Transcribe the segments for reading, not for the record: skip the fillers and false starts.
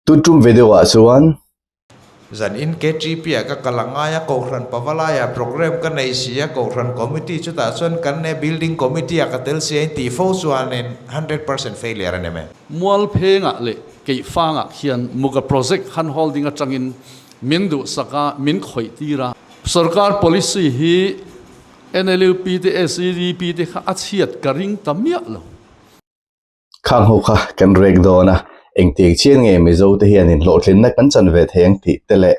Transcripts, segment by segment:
Tun tum video ah chuan. Zan in KTP ah ka kal a ngai a, Kohhran Pavalai ah program ka nei si a, Kohhran Committee chutah chuan kan ne Building Committee ah ka tel si a in tih fo chuanin 100% failure a ni mai. Mualphengah leh Keihfangah khian Muga Project han holding atangin min duhsak a, min khawih tir a. Sorkar policy hi NLUP te SEDP te kha a chhiat ka ring ta miah lo. Khang ho kha kan rek dawn a, engtiang chian nge Mizo te hian inhlawhtlinna kan chan ve thei ang tih te leh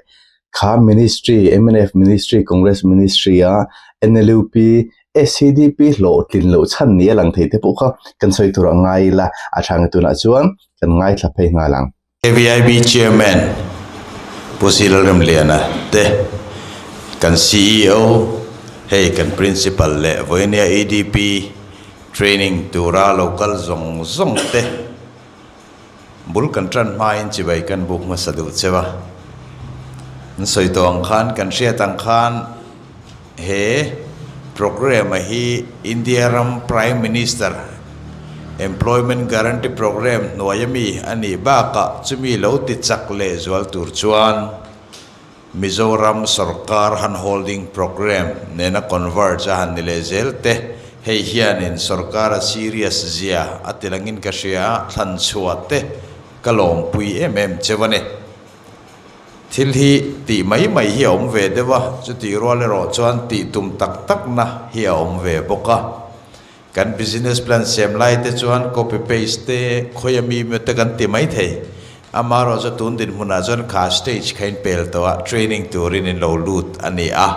kha Ministry, mnf Ministry, Congress Ministry a NLUP, SEDP hlawhtlin loh chhan ni a lang thei te pawh kha kan sawi tur a ngai ila, a tha nge tunah chuan kan ngaithla phei nghal ang. KVIB Chairman Pu Silalremliana te, kan ceo, hei kan Principal leh vawinia EDP training tura lo kal zawng zawng te bul kan tan hmain chibai kan buk hmasa duh cheu a. An sawi tawh ang khan kan hriat ang khan He programme hi India ram Prime Minister Employment Guarantee Programme hnuaia mi a nih bakah chumi lo ti chak leh zual tur chuan Mizoram sawrkar hand holding programme nena converge a han ni leh zel te hei hianin sawrkar a serious zia a ti langin ka hria a, thlan chhuah te ka lawmpui em em cheu a ni. Thil hi tih mai mai hi a awm ve deuh a, chutih rual erawh chuan tih tum tak takna hi a awm ve bawk a. Kan business plan siam lai te chuan copy paste te, khawi ami emaw te kan ti mai thei. Amaherawh chu tun dinhmunah chuan kha stage kha in pel tawh a, training turin in lo lut a ni a.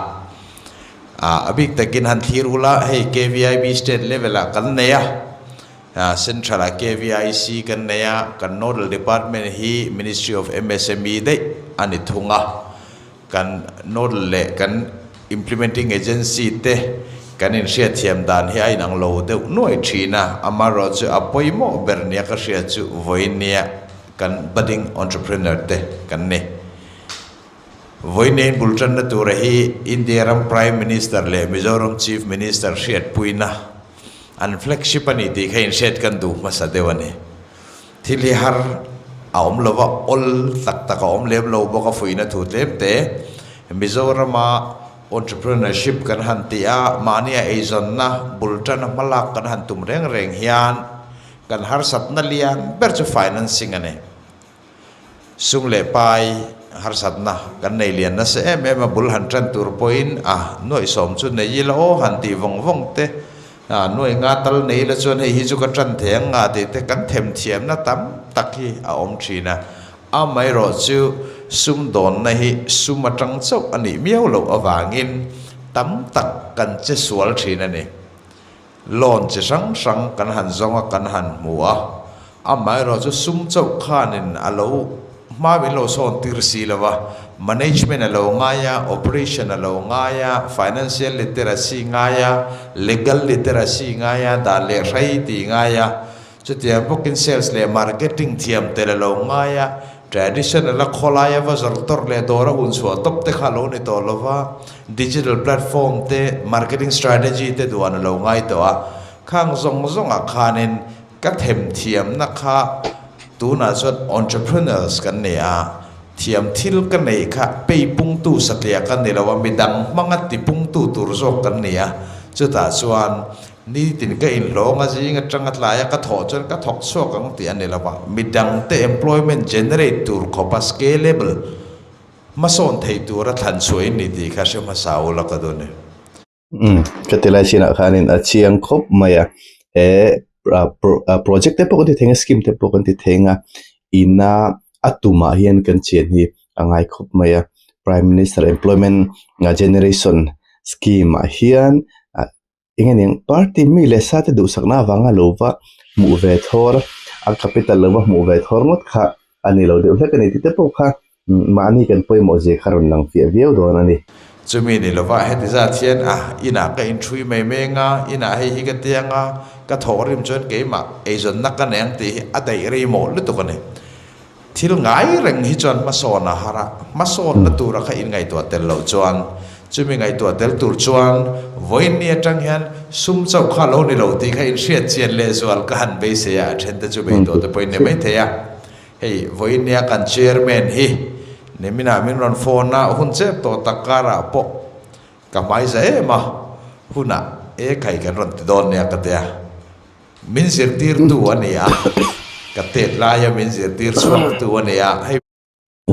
A bik takin han thlir ula, hei KVIB state level ah kan nei a. Central ah KVIC kan nei a, kan nodal department hi Ministry of MSME daih a ni thung a. Kan nodal leh kan implementing agency te kan inhriatthiam dan hi a inang lo deuh nuai thin a, amaherawhchu a pawimawh ber nia ka hriat chu vawinia kan budding entrepreneur te kan ni. Vawinein bul tanna tura hi India ram Prime Minister leh Mizoram Chief Minister hriatpuina an flagship a ni tih kha inhriat kan duh hmasa deuh a ni. Thil hi har a awm lova, awl tak tak a awm lem lo bawk a fuihna thu tlem te. Mizorama entrepreneurship kan han tih a, mahnia eizawnna bul tana hmalak kan han tum reng reng hian kan harsatna lian ber chu financing a ni. Sum leh pai harsatna kan nei lian nasa em em a, bul han tan tur pawhin a nuaihsawm chu nei ila aw han tih vawng vawng te, a nuaih nga tal nei ila chuan hei hi chu ka tan thei ang nga tih te kan themthiamna tam tak hi a awm thin a. Amaherawh chu sumdawnna hi sum atang chauh a nih miau loh avangin tam tak kan che sual thin a ni. Loan chi hrang hrang kan han zawng a, kan han hmu a, amaherawh chu sum chauh khanin a lo hma min lo sawn tir si lo va, management a lo ngai a, operation a lo ngai a, financial literacy ngai a, legal literacy ngai a, dan leh hrei tih ngai a, Chutiang bawkin sales leh marketing thiam tel a lo ngai a, traditional a khawlaia va zawrh tawrh leh dawr a hun chhuah tawp te kha a lo ni tawh lo va, digital platform te, marketing strategy te duan a lo ngai tawh a. Khang zawng zawngah khanin ka themthiamna kha tunah chuan entrepreneurs kan ni a, thiam thil ka neih kha peipungtu satliah ka ni lo a, midang hmanga tipungtu tur zawk kan ni a, chutah chuan Nitin ka inhlawng a zing atanga tlaia ka thawh chuan ka thawk chhuak ang tih a ni lo a, midangte employment generate tur khawpa scalable hmasawn thei tura thlan chhuah in ni tih kha hre hmasa ula ka duh a ni. Umm ka ti lai chinah khanin a chiang khawp mai a, he project te pawh kan ti thei ang a, scheme te pawh kan ti thei ang a, ina a tumah hian kan chian hi a ngai khawp mai a, Prime Minister Employment Generation Scheme ah hian eng nge niang party mi leh sa te duhsakna avanga lo va hmuh ve thawr a capital lo va hmuh ve thawr ngawt kha a ni lo deuh hlek a ni tih te pawh kha mahni kan pawimawh zia kha rawn lang fiah viau dawn a ni. Chumi ni lova heti zat hian a inah ka inthui mai meng a, inah hei hi ka tiang a, ka thawh rim chuan keimah eizawnna ka nei ang tih hi a daih rei mawh lutuk a ni. Thil ngai reng hi chuan hmasawn a har a, hmasawnna tura kha inngaihtuah tel loh chuan, chumi ngaihtuah tel tur chuan vawiinni atang hian sum chauh kha lo ni lo tih kha inhriat chian lehzual ka han beisei a, a thente chu beituah te pawhin ni maithei a. Hei vawiin nia kan chairman hi niminah min rawn phone a, hun chep tawh tak karah pawh ka hmai za em a, hunah e khai kan rawn ti dawn nia ka ti a. Min zirtirtu a ni a, ka tet laia min zirtir chhuaktu a ni a, hei.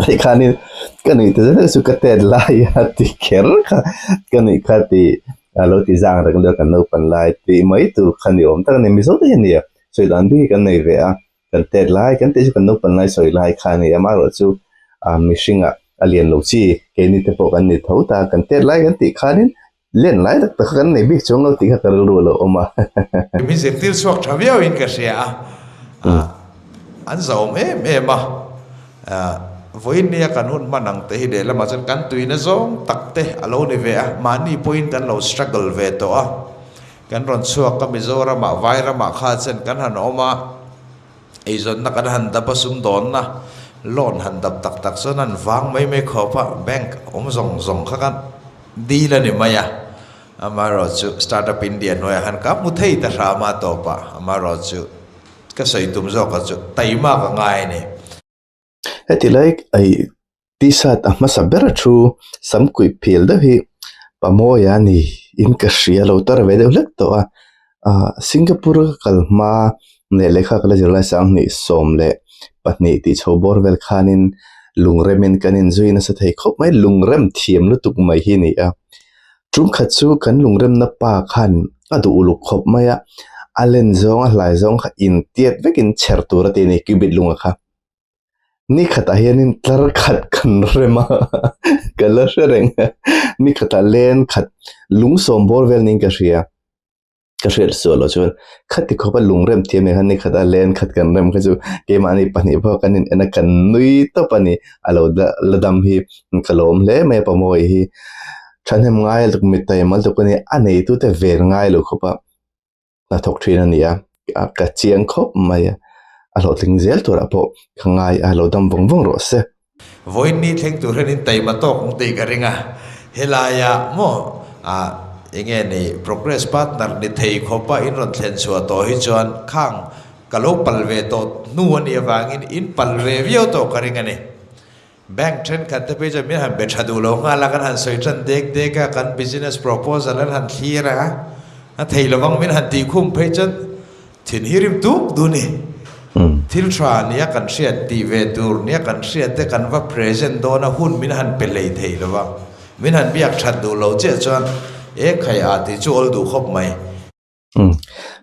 Hei khanin ka nuih ta zet chu ka tet laia ti kher kha ka nuih kha ti a lo ti zang reng deuh kan naupan lai tih mai tur kha ni awm tak a ni. Mizo te hian nia sawi dan bik hi kan nei ve a, kan tet lai kan tih chu kan naupan lai sawi lai kha a ni a, amaherawhchu ah mihringah a lian lo chi keini te pawh kan ni tho ta, kan tet lai kan tih khanin Len lai tak tak kha kan nei bik chuang lo tih kha ka rilru a lo awm a. Min zirtir chhuak tha viauin ka hria a, an zahawm em em a, vawiin nia kan hun hman ang te hi lehlamah chuan kan tuina zawng tak te a lo ni ve a, mahni pawhin kan lo struggle ve tawh a, kan rawn chhuak a Mizoramah Vairamah kha chuan kan han awm a, Eizawnna kan han dap a, sumdawnna loan han dap tak tak chuan an vang mai mai khawp a, bank awm zawng zawng kha kan deal a ni mai a, amaherawhchu Startup India hnuaiah khan ka hmu thei ta hram a tawpah, amaherawhchu ka sawi tum zawkah chu taima ka ngai a ni. Heti lai ai t-shirt a hmasa ber a thu sam kuih phel deuh hi pamawia a ni in ka hria lo tar ve deuh hlek tawh a ah Singapore ka kal hma leh lehkha ka la zir lai sanghnih 12 tih chho bawr vel khanin lungrem in kan inzui nasa thei khawp mai lungrem thiam lutuk mai hi a ni a tum khat chu kan lungremna pa khan a duh uluk khawp mai a a len zawng a hlai zawng kha intiat vekin chher tur a ti a ni cubit lunga kha. Ni khatah hianin tlar khat kan rem a ka la hre reng a ni khatah len khat lung sawm bawr vel niin ka hria ka hriat suah loh chuan khati khawpa lung rem thiam nen khan ni khatah len khat kan rem kha chu keimahni pahnih pawh kan in en a kan nui tawp a ni a lo la dam hi ka lawm hle mai a pawimawh hi thahnem ngai lutuk mi taima lutuk a ni a neitute ven ngai lo khawp a. hnathawk thin a ni a, ka chiang khawp mai a, a hlawhtling zel turah pawh ka ngai a, lo dam vawng vawng rawh se. Vawiin ni thleng tur hian in taima tawk ang tih ka ring a, helaia maw ah enge ni progress partner ni thei khawpa in rawn thlen chhuah tawh hi chuan khang ka lo pal ve tawh hnu a nih avangin in pal ve viau tawh ka ring a ni. Bank thenkhat te phei chuan min han be tha duh lo nghal a, kan han sawi tan dek dek a, kan business proposal an han thlir a, a thei lovang min han tih khum phei chuan thin hi rim tuk duh ni. Thil tha nia kan hriat tih ve tur nia kan hriat te kan va present dawn a, hun min han pe hlei thei lo va, min han biak that duh lo chiah chuan e khai a tih chu awl duh khawp mai.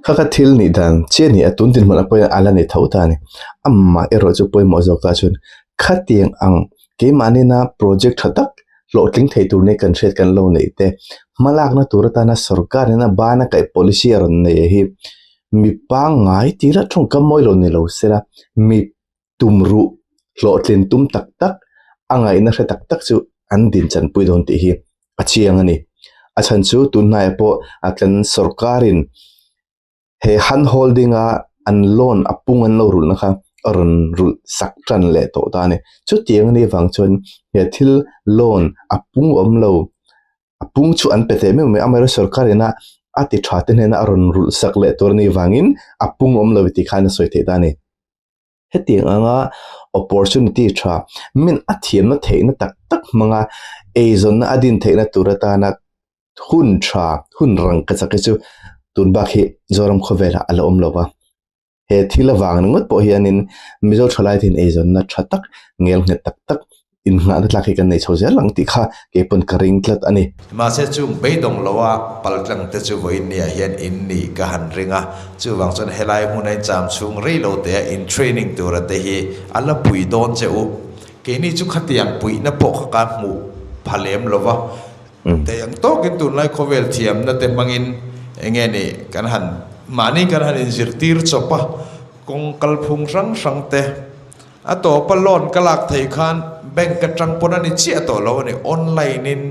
Kha kha thil nih dan chiah ni a tun dinhmun a pawhin a la ni tho ta a ni. Amah erawh chu pawimawh zawk ta chuan khatiang ang keimahni-na project tha tak hlawhtling thei tur nia kan hriat kan lo neih te hmalakna tur atana sorkar ina bana kaih policy a rawn nei hi mi pangngai tira tawngkam mawi lo ni lo sela mi tumruh hlawhtlin tum tak tak a ngaihna hre tak tak chu an din chanpui dawn tih hi a chiang a ni. A chhan chu tunhnaiah pawh a kan sorkarin he hand holding a an loan a pung an lo rulhna kha a rawn rulh sak tan leh tawh ta a ni. Chutiang a nih avang chuan he thil loan a pung awm lo a pung chu an pe teh meuh mai amaherawhchu sorkar ina a ti tha te hnena a rawn rulh sak leh tur a nih avangin a pung awm lo tih khan a sawi theih ta a ni. Hetiang anga opportunity tha min a thiamna theihna tak tak hmanga eizawnna a din theihna tur atana hun tha, hun rang ka chak hi chu tun bak hi Zoram khawvelah a la awm lo va. He thil avang ringawt pawh hianin Mizo thalai te hian eizawnna tha tak, ngel nghet tak tak Innghahna tlak hi kan nei chho zel ang tih kha kei pawn ka ring tlat a ni. Mahse chung beidawng loa paltlang te chu vawiin niah hian in nih ka han ring a, chuvang chuan helai hmuna in cham chhung rei lo te a in training tura te hi a la pui dawn che u. Keini chu khatiang puihna pawh kha ka hmuh pha lem lo va, thei ang tawkin tunlai khawvel thiamna te hmangin enge ni kan han mahni kan han inzirtir chawp a, kawng kalphung hrang hrang te. A tawpa loan ka lak thei khan bank atang pawn a ni chiah tawh lo a ni, online in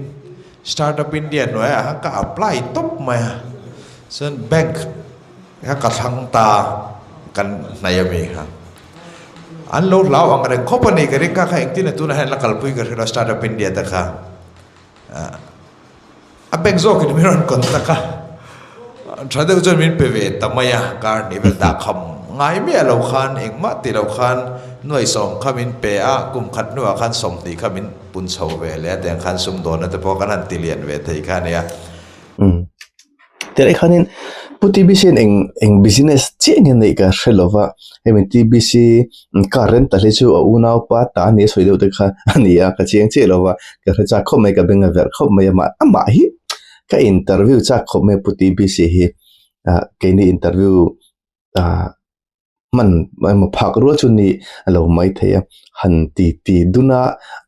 Startup India hnuaiah khan ka apply tawp mai a, chuan bank kha ka thlang ta kan hnaih ami kha. An lo hlau ang reng khawp a ni ka ring kha kha engtin a tunah hian la kalpui ka hre lo Startup India te kha. A bank zawkin min rawn contact a, tha deuh chuan min pe ve ta mai a, kar hnih vel dah kham Ngai miah lo khan engmah ti lo khan nuai sawm kha min pe a, kum khat hnuah khan 20 kha min pun chho ve leh a, tiang khan sumdawnna te pawh kan han ti lian ve thei kha a nia. Umm. Tihlai khanin Pu TBC in eng eng business chiah nge neih ka hre lo va, hemi TBC car rental hi chu a unaupa ta a nia sawi deuh te kha a ni a, ka chiang chiah lo va, ka hre chak khawp mai, ka beng a verh khawp mai a, amah hi ka interview chak khawp mai a Pu TBC hi. ah keini interview ah hman emaw phak rual chu ni a lo mai thei a han ti ti dun a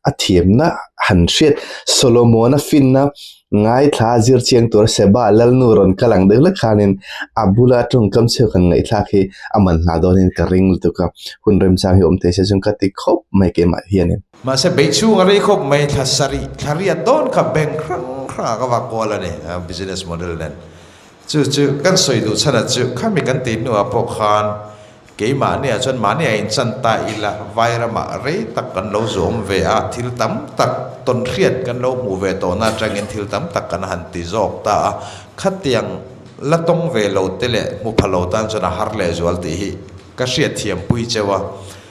a thiamna han hriat Solomon-a finna ngaithla zir chiang tur Seba Lalnu rawn kal ang deuh hlek khanin a bula tawngkam chhiau kan ngaihthlak hi a man hna dawnin ka ring lutuk a hun remchang hi awm thei se chuan ka ti khawp mai keimah hianin. Mahse beih chhung a rei khawp mai thla sarih thla riat dawn kha bank hrang hrangah ka vak kual a ni business model nen. Chu chu kan sawi duh chhan a chu khami kan tih hnuah pawh khan keimahniah chuan mahni a inchan ta ila Vairamah rei tak kan lo zawm ve a, thil tam tak tawnhriat kan lo hmuh ve tawhna atangin thil tam tak kan han ti zawk ta a, khatiang la tawng ve lo te leh hmu pha lo tan chuan a har lehzual tih hi ka hriatthiampui cheu a.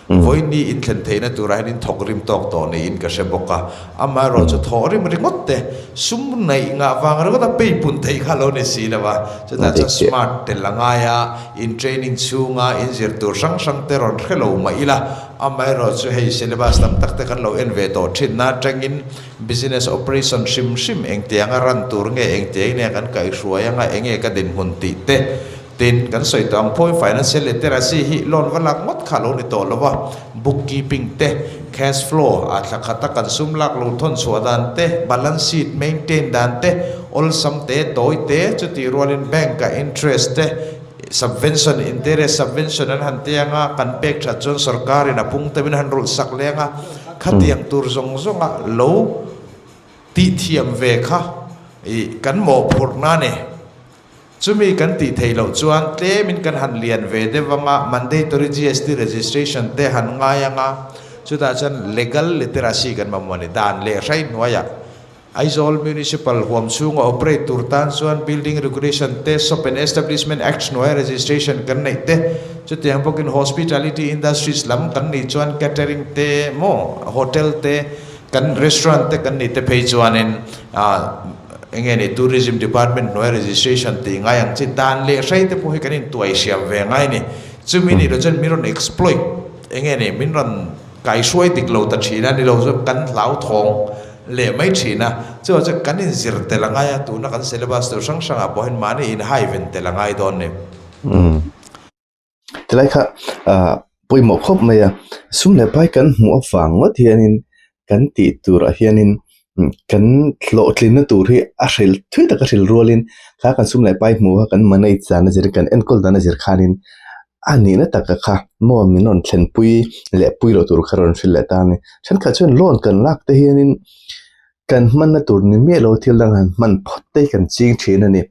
Vawiini inthlen theihna turah hian in thawk rim tawk tawh niin ka hre bawk a, amaherawh chu thawh rim ringawt te, sum neih ngah vang ringawt a peipun theih kha a lo ni si lo a, chutah chuan smart tel a ngai a, in training chhunga in zir tur hrang hrang te rawn hre lo mah ila, amaherawh chu hei syllabus tam tak te kan lo en ve tawh thin na atangin business operation hrim hrim engtianga ran tur nge engtiang nge kan kaihhruai anga enge ka dinhmun tih te Tin, kan sawi tawh ang pawhin financial literacy hi loan va lak ngawt kha a lo ni tawh lo a, book keeping te, cash flow, a thla khata kan sum lak lo thawn chhuah dan te, balance sheet maintain dan te, awlsam te, tawi te, chutih rualin bank-a interest te, subvention, interest subvention an han ti anga kan pek that chuan sorkarin a pung teuhin a han rulh sak leng a, khatiang tur zawng zawnga lo tihthiam ve kha ih kan mawhphurhna a ni. Chumi kan tih theih loh chuan tlemin kan han lian ve deuh anga mandatory GST registration te han ngai anga chutah chuan legal literacy kan mamawh a ni. Dan leh hrai hnuaiah Aizawl Municipal huam chhunga operate tur tan chuan building regulation te, Shop and Establishment Act hnuaia registration kan neih te, chutiang bawkin hospitality industries lam kan nih chuan catering te maw hotel te, kan restaurant te kan nih te phei chuanin ah Enge ni Tourism Department hnuaia registration tih ngai ang chi dan leh hrei te pawh hi kan intuai hriam ve ngai a ni. Chumi nih loh chuan min rawn exploit enge ni min rawn kaihruai dik lo ta thin a ni lo chuan kan hlauthawng leh mai thin a. Chuvang chuan kan inzir tel a ngai a, tuna kan syllabus tur hrang hrangah pawh hian mahni inhaiven tel a ngai dawn ni. Tilai kha ah pawimawh khawp mai a, sum leh pai kan hmuh avang ngawt hianin kan tih turah hianin kan hlawhtlinna tur hi a hril thui tak a hril rualin kha kan sum leh pai hmuh a kan manage dan a zir kan enkawl dan a zir khanin a nihna taka kha maw min rawn thlenpui leh pui loh tur kha rawn hrilh leh ta a ni. Thenkhat chuan loan kan lak te hianin kan hmanna tur ni miah lo thil dang han hman phawt te hi kan ching thin a ni.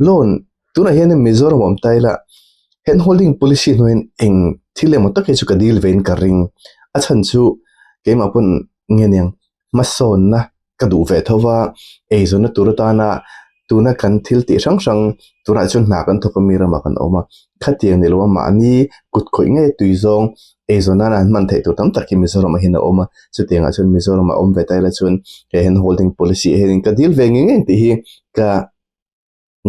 Loan Tunah hian Mizoram awm ta ila hand holding policy hnuaiin eng thil emaw tak hi chu ka dil vein ka ring. A chhan chu keimah pawn nge niang hmasawnna ka duh ve tho va, eizawnna tur atana tuna kan thil tih hrang hrang tunah chuan hna kan thawk a mi ramah kan awm a, khatiang ni loa mahni kut khawih ngei tui zawng eizawn nana an hman theih tur tam tak hi Mizoramah hian a awm a, chutiangah chuan Mizoramah awm ve ta ila chuan he hand holding policy ah hianin ka dil ve ngei ngei tih hi ka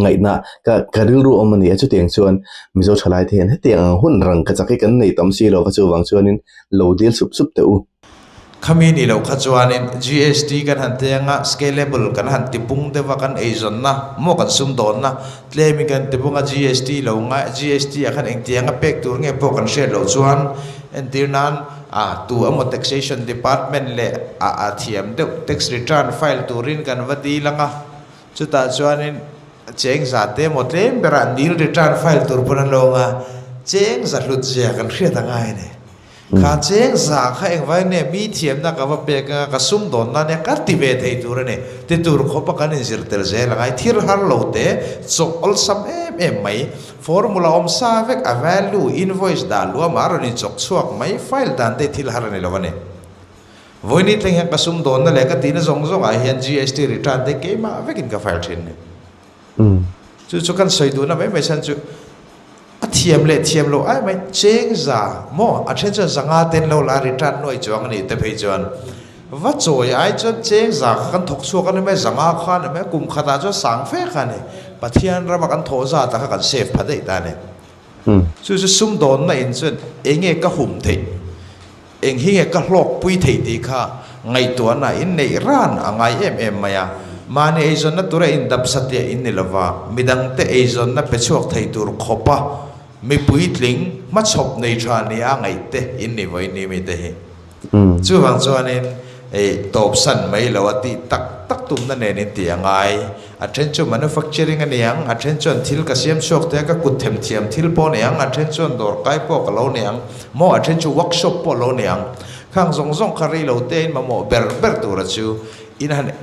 Ngaihna ka ka rilru awm a ni a, chutiang chuan Mizo thalai te hian hetiang ang hun rang ka chak hi kan nei tam si lo va, chuvang chuanin lo dil sup sup teh u. Khami ni loh kha chuanin GST kan han teng a, scalable kan han ti pung deuh a, kan eizawnna maw kan sumdawnna tlemin kan ti pung a, GST lo ngai GST ah khan engtiang a pek tur nge pawh kan hriat loh chuan entir nan a tu emaw taxation department leh a a thiam deuh tax return file turin kan va dil ang a. Chutah chuanin cheng za te emaw tlem berah nil return file tur pawn an lo awm a, cheng za hlut zia kan hriat a ngai a ni. Kha cheng za kha engvai nge mi thiamna ka va pek anga ka sum dawn nan hian ka ti ve thei tur a ni. Ti tur khawpa kan inzir tel zel a ngai. Thil har lo te chawk awlsam em em mai. Formula awm sa vek a value invoice dah luam a rawn inchawk chhuak mai file dan te thil har a ni lo a ni. Vawiini thleng hian ka sum dawnna leh ka tihna zawng zawngah hian GST return te keimah vekin ka file thin ni. Chu chu kan sawi duhna mai mai chhan chu A thiam leh thiam loh ai mai cheng za maw a then chuan zanga ten lo la return nuai chuang a nih te phei chuan va chawi ai chuan cheng za kha kan thawk chhuak a ni mai zanga kha a ni mai kum khatah chuan sang fe kha a ni Pathian rama kan thawh zat ah kha kan save pha daih ta a ni. Chu chu sumdawnna in chuan enge ka hum theih Eng hi nge ka hlawkpui thei tih kha ngaihtuahna in neih ran a ngai em em mai a. Mahni eizawnna tura indap satliah in ni lova, midangte eizawnna pe chhuak thei tur khawpa mi puitling hmachhawp nei tha nia ngaihte in ni vawi ni mite hi. Chuvang chuanin tawpsan mai lo a tih tak tak tumna nen in tih a ngai. A then chu manufacturing a ni ang, a then chuan thil ka siam chhuak te a, ka kut themthiam thil pawh a ni ang, a then chuan dawr kai pawh ka lo ni ang, maw a then chu workshop pawh a lo ni ang. Khang zawng zawng kha rei lo te in mamawh ber ber tura chu in han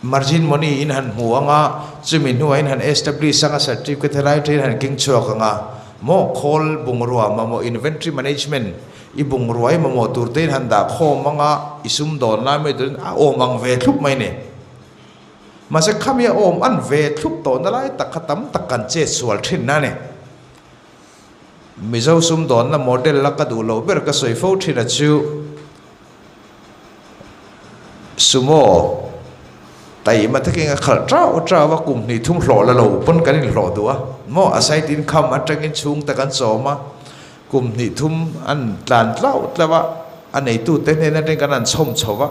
margin money in han hmu ang a, chumi hnuah in han establish ang a, certificate helai te in han keng chhuak ang a, maw khawl bungrua mamawh inventory management i bungrua i mamawh tur te in han dah khawm ang a, i sumdawn lai mai turin a awm ang ve thlup mai ni. Mahse khami a awm an ve thlup tawhna lai tak kha tam tak kan chet sual thin a ni. Mizo sumdawnna model la ka duh loh ber ka sawi fo thin a chu Sumo taima takin a khalh tau tau a kum hnih thum hlawh la lo pawn kan inhlawh duh a maw a side income atangin chhungte kan chawm a kum hnih thum an tlan tlau tlau a a neitute hnen atangin kan han chhawm chho va.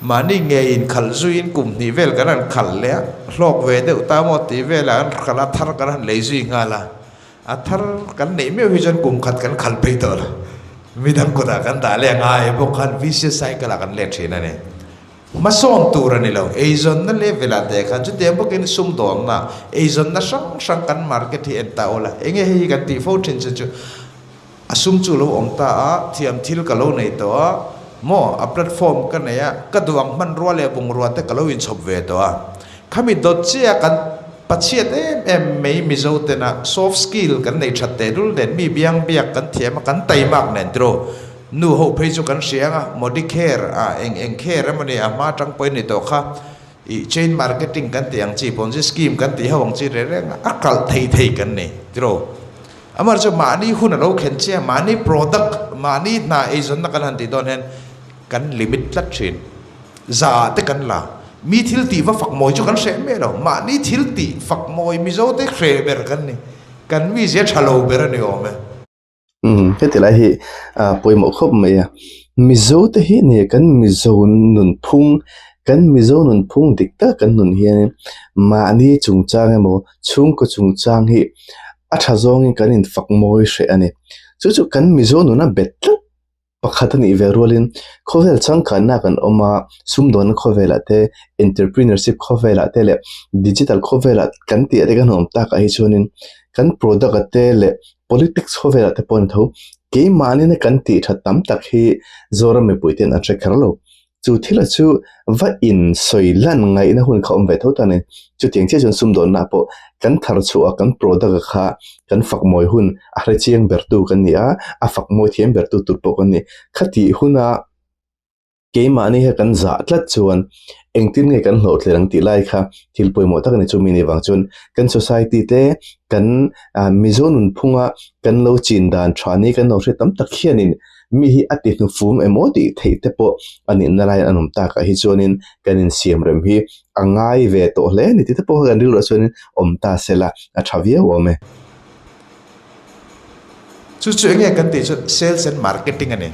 Mahni ngei inkhalh zuiin kum hnih vel kan han khalh leh a, hlawk ve deuh ta maw tih velah kan khalh a, thar kan han lei zui nghal a. A thar kan neih meuh hi chuan kum khat kan khalh phei tawh lo. Midang kutah kan dah leh a ngai bawk khan vicious cycle ah kan let thin a ni. Hmasawn tur a ni lo. Eizawnna level ah te khan chutiang bawkin sumdawnna, eizawnna hrang hrang kan market hi en ta ula. Enge hei hi kan tih fo thin chu chu. A sum chu lo awm ta a, thiam thil ka lo nei tawh a, maw a platform ka nei a, ka duh ang hmanrua leh bungrua te ka lo inchhawp ve tawh a. Khami dawt chiah kan pachhiat em em mai Mizo tena soft skill kan nei that teh lul nen mi biang biak kan thiam a, kan taimak nen tiraw nu ho phei chu kan hria ang a, Modicare a eng eng care emaw ni a hma atang pawhin ni tawh kha ih chain marketing kan tih ang chi Ponzi scheme kan tih ho ang chi reng reng a kalh thei thei kan ni tiraw. Amaherawhchu chu mahni hun a lo khen chiah, mahni product, mahni hna eizawnna kan han tih dawn hian kan limit tlat thin. Za te kan la. Mi thil tih va fak mawi chu kan hreh miah lo. Mahni thil tih fak mawi Mizo te hreh ber kan ni. Kan mizia tha lo ber a ni awm e. Umm heti lai hi pawimawh khawp mai a. Mizo te hi nia kan Mizo nunphung, kan Mizo nunphung dik tak kan nun hianin mahni chungchang emaw chhungkaw chungchang hi a tha zawngin kan infak mawi hreh a ni. Chu chu kan Mizo nuna bet tlat pakhat a nih ve rualin khawvel changkanna kan awm a, sumdawnna khawvelah te, entrepreneurship khawvelah te leh digital khawvelah kan tih te kan awm takah hi chuanin kan product a te leh politics khawvelah te pawh a ni tho. Keimahni kan tih that tam tak hi Zoram mipui ten an hre kher lo. Chu thila chu va in sawi lan ngaihna hun kha awm ve tho ta a ni. Chutiang chiah chuan sumdawnna pawh kan thar chhuah a, kan product a kha kan fak mawi hun a hre chiang bertu kan ni a, a fak mawi thiam bertu tur pawh kan ni. Khatih huna keimahni kha kan zah tlat chuan engtin nge kan hlawhthleng ang tih lai kha thil pawimawh tak a ni. Chumi ni vang chuan kan society te kan Mizo nunphunga kan lo chin dan tha ni kan lo hre tam tak hianin Mi hi a ti hnufum emaw tih theih te pawh a nihna laiin an awm takah hi chuanin kan insiam rem hi a ngai ve tawh hle a ni tih te pawh kan rilruah chuanin awm ta se la a tha viau awm e. Chu chu enge kan tih chuan sales and marketing a ni.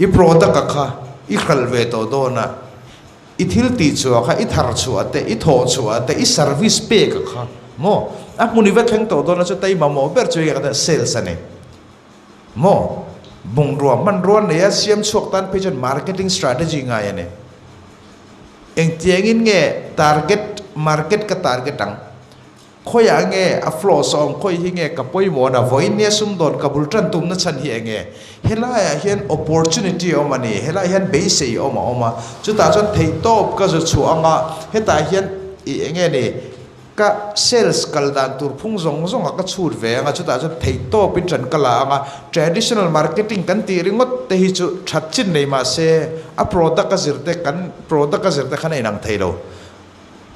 I product a kha i hralh ve tawh dawn a, i thil tih chhuah kha i thar chhuah te, i thawh chhuah te, i service pek a kha maw a hmun i va thleng tawh dawn a chu taima mawh ber chu enge kan tih sales a ni. Maw? Bungrua hmanrua neia siam chhuak tan phei chuan marketing strategy ngai a ni. Engtiangin nge target market ka target ang? Khawiah nge a flows a awm? Khawi hi nge ka pawimawhna? Vawiin nia sumdawn ka bul tan tumna chhan hi eng nge? Helaiah hian opportunity a awm a ni. Helaiah hian beisei awm a awm a. Chutah chuan theihtawp ka zu chhuah ang a, hetah hian ih eng nge ni? Ka sales kal dan tur phung zawng zawng ah ka chhut ve ang a, chutah chuan theihtawp in ṭan ka la ang a, traditional marketing kan tih ringawt te hi chu ṭhat chin nei mah se a product a zir te kan product a zir te khan a inang thei lo.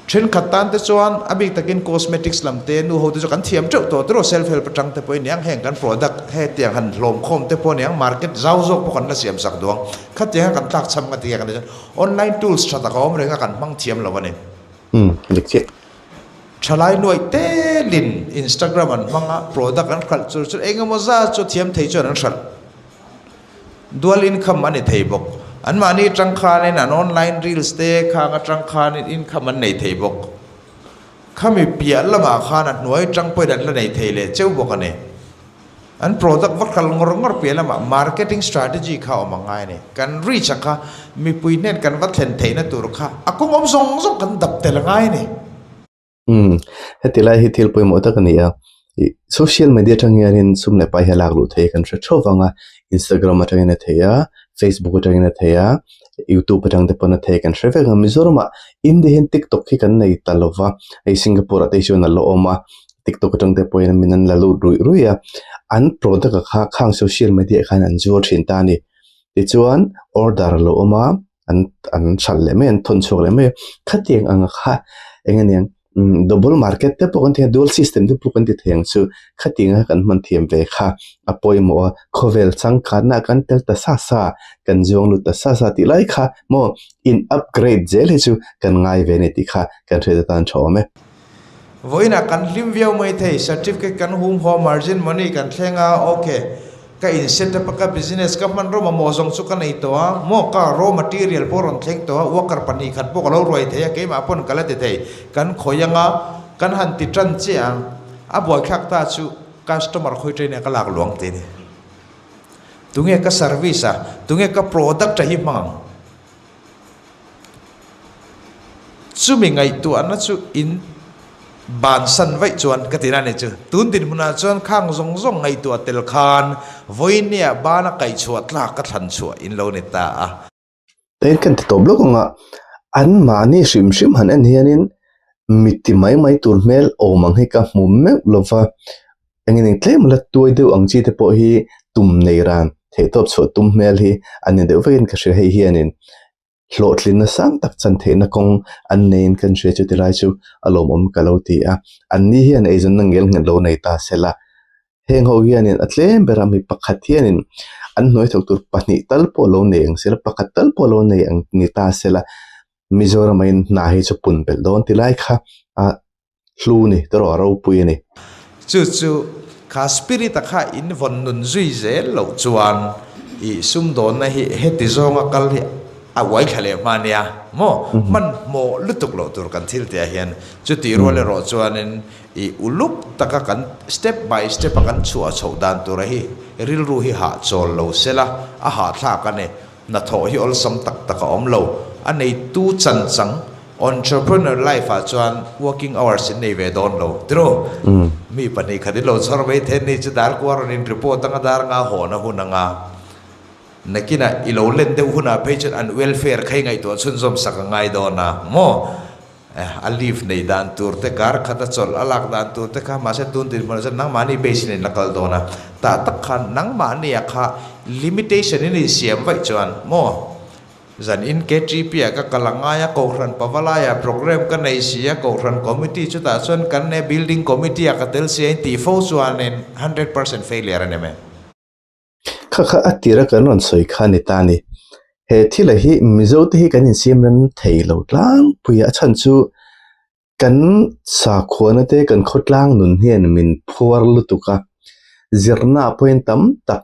Thenkhat tan te chuan a bik takin cosmetics lam te nu ho te chu kan thiam teuh tawh tiraw self help atang te pawhin niang heng kan product hetiang han hlawm khawm te pawh niang market zau zawk pawh kan la siam sak duang khatianga kan tlak chham nga tia kan ti chuan online tools tha tak a awm reng a kan hmang thiam lo a ni. Umm dik chiah. Thalai nuaih telin Instagram an hmang a product an hralh chur chur eng emaw zat chu thiam thei chuan an hralh. Dual income a ni thei bawk. Anmahni atang khanin an online reels te khang atang khanin income an nei thei bawk. Khami piah lamah khan a hnuai atang pawhin an la nei thei leh cheu bawk a ni. An product va kal ngawr ngawr piah lamah marketing strategy kha awm a ngai a ni. Kan reach a kha mipui hnen kan va thlen theihna tur kha a kawng awm zawng zawng kan dap tel a ngai a ni. Umm, heti lai hi thil pawimawh tak a ni a, ih social media atang hianin sum leh pai hi a lak luh theih kan hre theuh vang a, Instagram atangin a theih a, Facebook atangin a theih a, YouTube atang te pawn a theih kan hre vek a, Mizoramah India hian TikTok hi kan nei ta lo va, hei Singapore ah te hi chuan a la awm a, TikTok atang te pawhin min an la lut ruih ruih a, an product ah kha khang social media ah khan an zuar thin ta a ni, tichuan order a lo awm a. an an hralh leh mai an thawn chhuak leh mai a khatiang ang kha eng aniang umm double market te pawh kan ti a dual system te pawh kan ti thei ang chu khatiang a kan hman thiam ve kha a pawimawh a khawvel changkanna ah kan tel ta sa sa kan zuang lut ta sa sa tih lai kha maw in upgrade zel hi chu kan ngai ve a ni tih kha kan hriat atan tha awm e. Vawiinah kan hlim viau mai thei certificate kan hum haw margin money kan thleng a ok. Ka in set up a ka business ka hmanraw mamawh zawng chu ka nei tawh a, maw ka raw material pawh rawn thleng tawh a, worker 2 khat pawh ka lo ruai thei a, keimah pawn ka la ti thei. Kan khawi anga kan han ti tan chiah ang, a buaithlak ta chu customer khawi train ah ka lak luang ti a ni. Tunge ka service a, tunge ka product a hi hmang ang? Chumi ngaihtuahna chu in bansan vaih chuan ka ti na ni chu. Tun dinhmunah chuan khang zawng zawng ngaihtuah tel khan vawinia bana kaihchhuah tlak ka thlan chhuah in lo ni ta a. Eng kan ti tawp lawk anga anmahni hrim hrim han en hianin mitti mai mai tur hmel awm ang hi ka hmu meuh lova, eng eng tlem la tuai deuh ang chi te pawh hi tum nei ran theihtawp chhuah tum hmel hi an ni deuh vekin ka hria hei hianin hlawhtlinna sang tak chan theihna kawng an neiin kan hria chu tilai chu a lawmawm ka lo ti a anni hian eizawnna ngel nghet lo nei ta sela heng ho hianin a tlem ber a mi pakhat hianin an hnuai thawk tur pahnih tal pawh lo nei ang sela pakhat tal pawh lo nei ang ni ta sela Mizoram in hna hi chu pun belh dawn tilai kha a hlu ni tawrh a ropui a ni. Chu chu kha spirit a kha in vawn nun zui zel loh chuan i sumdawnna hi heti zawnga kal hi a uai thla leh hma nia maw? Hmanhmawh lutuk loh tur kan thil tih ah hian chutih rual erawh chuanin i uluk taka kan step by step a kan chhuah chhoh dan tura hi rilru hi hahchawl lo sela a hahthlak a ni. Hnathawh hi awlsam tak tak a awm lo. A neitu chanchang, entrepreneur life ah chuan working hours in nei ve dawn lo. Tiraw? Mi 2 khat in lo chhawr mai thei ni chu dar kuar rawn in report anga dar nga hawn a hun anga. Nakinah i lo len deuh hunah phei chuan an welfare kha i ngaihtuah chhunzawm sak a ngai dawn a maw? A leave nei dan tur te, kar khat a chawlh a lak dan tur te kha mahse tun dinhmunah chuan nangmahni base in in la kal dawn a, tah tak khan nangmahni ah kha limitation in insiam vaih chuan maw zan in KTP ah ka kal a ngai a, Kohhran Pavalai ah program ka nei si a, Kohhran committee chutah chuan kan ne building committee ah ka tel si a in tih fo chuanin 100% failure a ni mai. Kha kha a tira kan rawn sawi kha a ni ta a ni. He thila hi Mizo te hi kan insiam rem thei lo tlangpui a, a chhan chu kan sakhuana te kan khawtlang nun hian min phuar lutuk a, zirna ah pawhin tam tak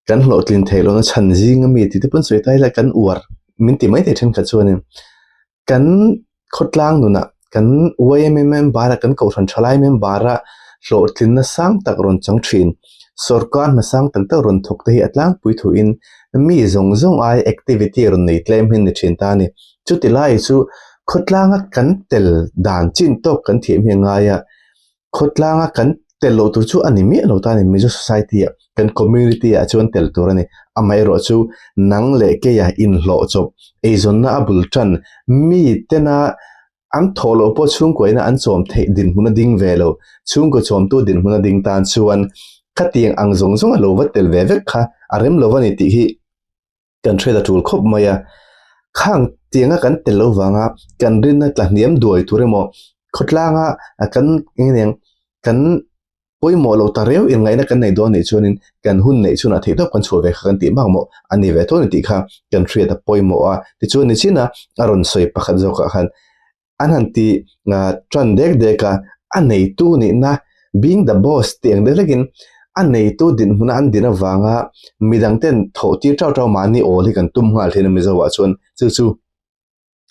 kan hlawhtlin theih lohna chhan zing ami tih te pawn sawi ta ila kan uar min ti maithei thenkhat chuanin Kan khawtlang nunah kan yma member a kan kohhran thalai member a hlawhtlinna sang tak rawn chang thin. Sorkar hna sang tak tak rawn thawk te hi a tlangpui thuin mi zawng zawng ai activity rawn nei tlem hi a ni thin ta a ni. Chuti lai chu khawtlanga kan tel dan chin tawk kan thiam hi a ngai a. Khawtlanga kan tel loh tur chu a ni miah lo ta a ni, Mizo society ah kan community ah chuan tel tur a ni. Amaherawh chu nang leh keia inhlawh chawp, eizawnna a bul tan, mi tena an thawh loh pawh chhungkuaina an chawm theih dinhmun a ding ve lo, chhungkaw chawmtu dinhmun a ding tan chuan khatiang ang zawng zawng a lo va tel ve vek kha a rem lo a ni tih hi kan hriat a tul khawp mai a. Khang tianga kan tel lo vanga kan rinna tla hniam duai tur emaw khawtlanga kan eng eng kan pawimawh lo ta reu inngaihna kan nei dawn nih chuanin kan hun neih chhunah theih tawp kan chhuah ve kha kan tih bak maw a ni ve tho ni tih kha kan hriat a pawimawh a. Tichuan nichina a rawn sawi pakhat zawkah khan an han ti tan dek dek a, a neitu nihna being the boss tih ang deuh hlekin a neitu dinhmuna an din avanga midang ten thawh tir tau tau mahni awl hi kan tum nghal thin a Mizo ah chuan chu chu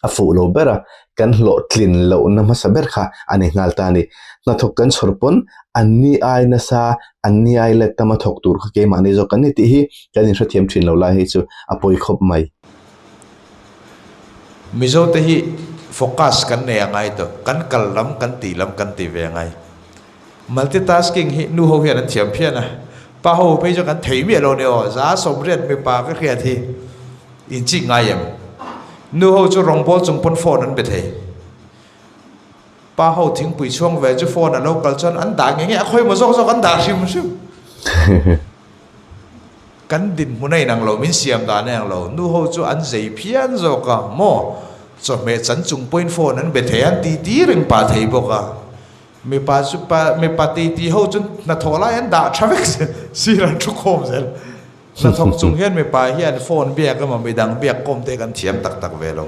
a fuh lo ber a, kan hlawhtlin lohna hmasa ber kha a ni nghal ta a ni. Hnathawk kan chhawr pawn an ni ai nasa, an ni ai let tama thawk tur kha keimahni zawk kan ni tih hi kan inhrethiam thin lo lai hi chu a pawi khawp mai. Mizote hi focus kan nei a ngai tawh, kan kal lam kan tih lam kan ti ve a ngai. Multitasking hi nu ho hian an thiam phian a, pa ho phei chu kan thei miah lo ni aw, za 80 mipa ka hriat hi inchik ngai em? Nu ho chu rawngbawl chung pawn phone an be thei. Pa ho thingpui chhuang ve chu phone a lo kal chuan an dah nge nge a khawi maw zawk zawk an dah hrim hrim. Kan dinhmun a inang lo, min siam dan a inang lo. Nu ho chu an zei phian zawk a, maw? Chawhmeh chan chung pawhin phone an be thei a, an titi reng pah thei bawk a. Mipa chu pa, mipa titi ho chu hnathawh lai an dah tha vek sir an thu khawm zel. Hnathawk chung hian mipa hian phone biak emaw midang biak kawm te kan thiam tak tak ve lo.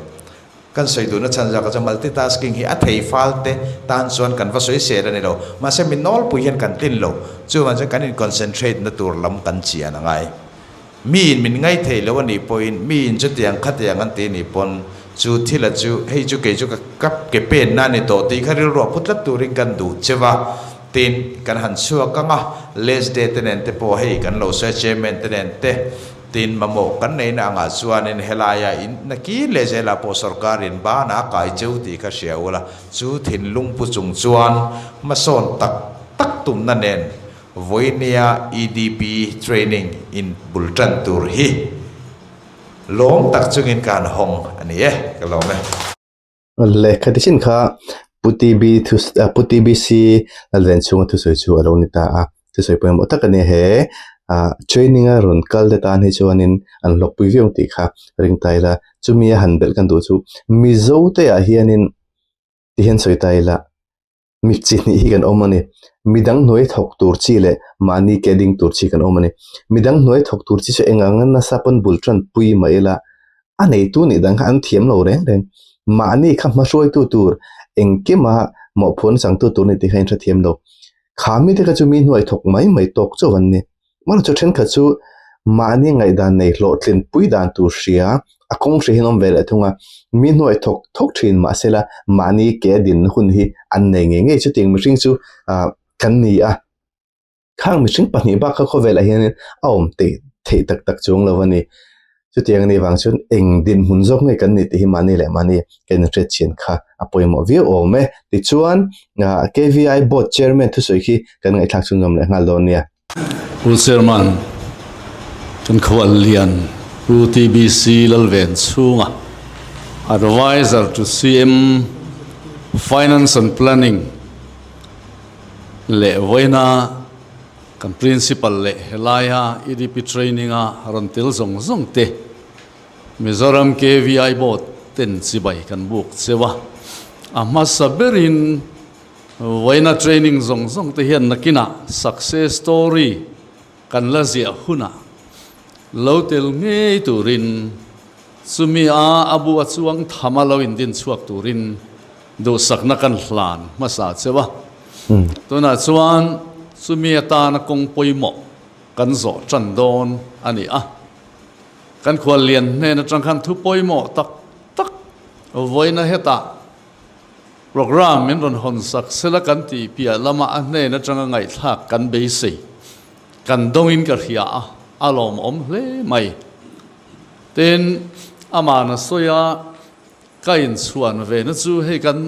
Kan sawi duhna chhan zawkah chuan multitasking hi a thei fal te tan chuan kan va sawi sel a ni lo. Mahse mi nawlpui hian kan tlin lo. Chuvang chuan kan in concentrate na tur lam kan chian a ngai. Mi in min ngai thei lo a nih pawhin mi in chutiang khatiang an ti a nih pawn chu thil a chu hei chu kei chu ka kap ke penna a ni tawh tih kha rilru a pu tlat turin kan duh che va. Tin, kan han chhuak ang a, Les Day te nen te pawh hei kan lo sawi a, Chairman te nen te. Tin, mamawh kan neihna angah chuanin helaia in nakin leh zelah pawh sorkarin banah a kai cheu tih kha hria ula, chu thinlung pu chung chuan hmasawn tak tak tumna nen vawinia EDP training in bul tan tur hi lawm tak chungin ka han hawng a ni e, ka lawm e. Lehkha ti chin kha Pu TB thu Pu TBC Lalvenchhunga thusawi chu a lo ni ta a, thusawi pawimawh tak a ni he ah training a rawn kal te tan hi chuanin an hlawkpui viau ang tih kha ring ta ila chumi a han belh kan duh chu Mizo te ah hianin ti hian sawi ta ila Mi chi hnih hi kan awm a ni. Midang hnuai thawk tur chi leh mahni ke ding tur chi kan awm a ni. Midang hnuai thawk tur chi chu eng anga nasa pawn bul tan pui mah ila a neitu nih dang kha an thiam lo reng reng. Mahni kha hmahruaitu tur engkima mawhphuan changtu tur ni tih kha in hrethiam lo. Kha mite kha chu mi hnuai thawk mai mai tawk chauh an ni. Hmanah chu thenkhat chu mahni ngaihdan nei hlawhtlin pui dan tur hria a kawng hria hian awm ve leh thung a, mi hnuai thawk thawk thin mahsela mahni ke din hun hi an nei ngei ngei chutiang mihring chu ah kan ni a, khang mihring pahnih bak kha khawvelah hianin a awm theih theih tak tak chuang lo a ni. Chutiang a nih vang chuan eng dinhmun zawk nge kan nih tih hi mahni leh mahni ka inhriat chhin kha a pawimawh viau awm e. Tichuan KVI Board Chairman thusawi khi kan ngaihthlak chhun zawm leh nghal dawn nia. Pu Chairman, kan khual lian Pu TBC Lalvenchhunga, Adviser to CM Finance and Planning leh vawiina Kan Principal leh helaia EDP training-a rawn tel zawng zawng te Mizoram KVI Board ten chibai kan buk cheu a. A hmasa berin vawiina training zawng zawng te hian nakinah success story kan la ziah hunah lo tel ngei turin chumi a a bu a chuang thama lo indin chhuak turin Duhsakna kan hlan hmasa cheu a, tunah chuan chumi atana kawng pawimawh kan zawh tan dawn a ni a. Kan khuallian hnen atang khan thu pawimawh tak tak vawiina hetah programme min rawn hawn sak sela kan tih piah lama a hnen atanga ngaihthlak kan beisei kan dawngin ka hria a, a lawmawm hle mai. Tin, amahna sawi a. Ka inchhuan ve na chu hei kan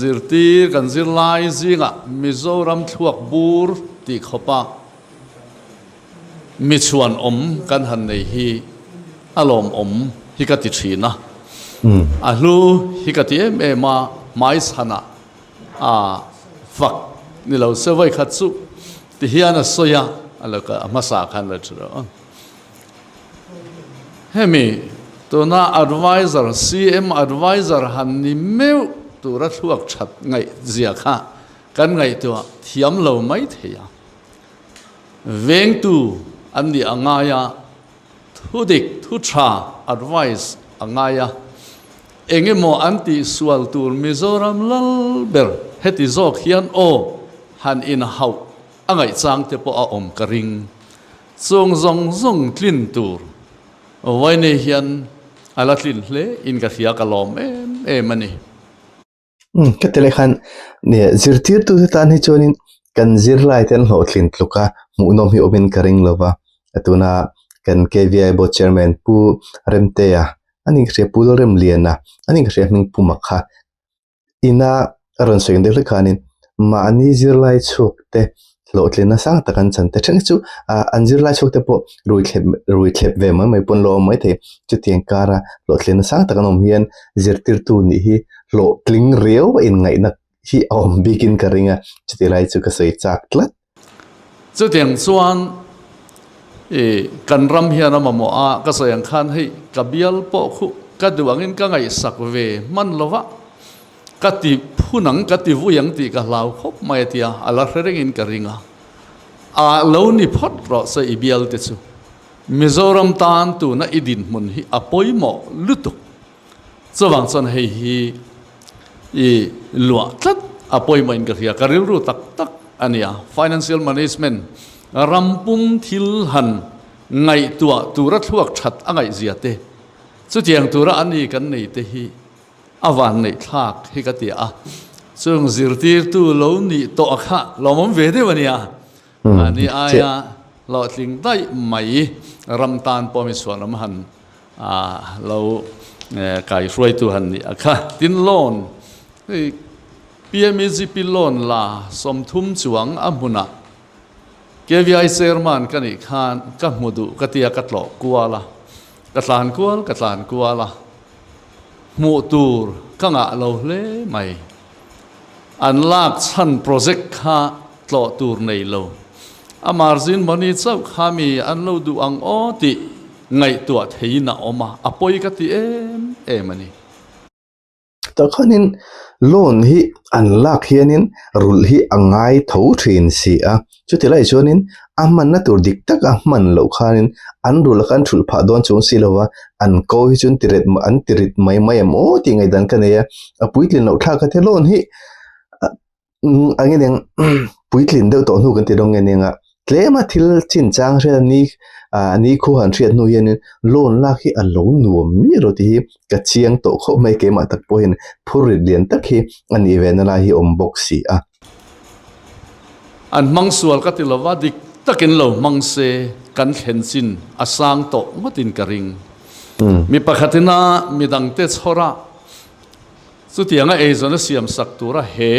zirtir kan zirlai zingah Mizoram thluak bur tih khawpa mi chhuan awm kan han nei hi a lawmawm hi ka ti thin a, a hlu hi ka ti em em a, hmaichhanah a fak ni lo se vawikhat chu ti hian a sawi a, a lo a hmasa khan lo tha rawh. Hemi. Tuna adviser, CM adviser han ni meuh tura thluak that ngaih zia kha kan ngaihtuah thiam lo mai thei a. Vengtu an nih a ngai a, thudik, thu tha advice a ngai a. Eng emaw an tih sual tur Mizoram lal ber heti zawk hian aw han inhauh a ngaihchang te pawh a awm ka ring. Chung zawng zawng tlin tur Vawiin hian a la tlin hle in ka hria ka lawm em em a ni. Umm ka ti leh khan zirtirtute tan hi chuanin kan zirlai te an hlawhtlin tluk a hmuhnawm hi awmin ka ring lova tuna kan K_V_I board chairman Pu Remtea a ni ka hria Pu Lalremliana a ni ka hria hming Pu Makha ina a rawn sawi ang deuh hlek khanin mahni zirlai chhuak te hlawhtlinna sang tak an chan te then hi chu ah an zirlai chhuak te pawh rui thlep rui thlep ve mai mai pawn lo awm mai thei chutiang kara hlawhtlinna sang tak an awm hian zirtirtu nih hi hlawhtling riau a inngaihna hi a awm bikin ka ring a chuti lai chu ka sawi chak tlat. Chutiang chuan ih kan ram hian a mamawh a ka sawi ang khan hei ka bial pawh khuh ka duh angin ka ngaihsak ve hman lo va. Ka ti phun ang, ka ti vui ang tih ka hlau khawp mai a ti a, a la hre rengin ka ring a. A lo ni phawt rawh se i bial te chu. Mizoram tan tuna i dinhmun hi a pawimawh lutuk. Chuvang chuan hei hi i luah tlat a pawimawhin ka hria, ka rilru tak tak a nia. Financial management ram pum thil han ngaihtuah tura thluak that a ngaihzia te, chutiang tura a ni kan nei te hi A van neih thlak hi ka ti a, chung zirtirtu lo nih tawh kha lawmawm ve deuh a nia. Mahni aia hlawhtling daih mai ram tan pawh mi chhuanawm han lo kaihruaitu han nih a kha. Tin loan hei PMEGP loan la 30 chuang a hmunah KVI chairman ka nih khan ka hmu duh ka tia ka tlawh kual a, ka tlan kual ka tlan kual a. Hmuh tur ka ngah lo hle mai. An lak chhan project kha tlawh tur nei lo. A margin money chauh kha mi an lo duh ang aw tih ngaihtuah theiin a awm a, a pawi ka ti em em a ni. Tah khanin loan hi an lak hianin rulh hi a ngai tho thin si a, chuti lai chuanin a hmanna tur dik taka hman loh khanin an rulh a khan thulh phah dawn chung si lova an ko hi chuan ti ret an ti rit mai mai em aw tih ngaihdan ka nei a, a puitlin loh thlak a loan hi ang in eng puitlin deuh tawh hnu kan ti dawn nge nia tlema thil chinchang hriat ni ah ni khu han hriat hnu hianin loan lak hi a lo nuam miah lo tih hi ka chiang tawh khawp mai keimah tak pawhin phur rit lian tak hi a nih ve na lai hi awm bawk si a. An hmang sual ka ti lova dik takin lo hmang se kan thlen chin a sang tawh ngawtin ka ring. Mi pakhatina midangte chhawrah Chutianga eizawn a siam sak tura he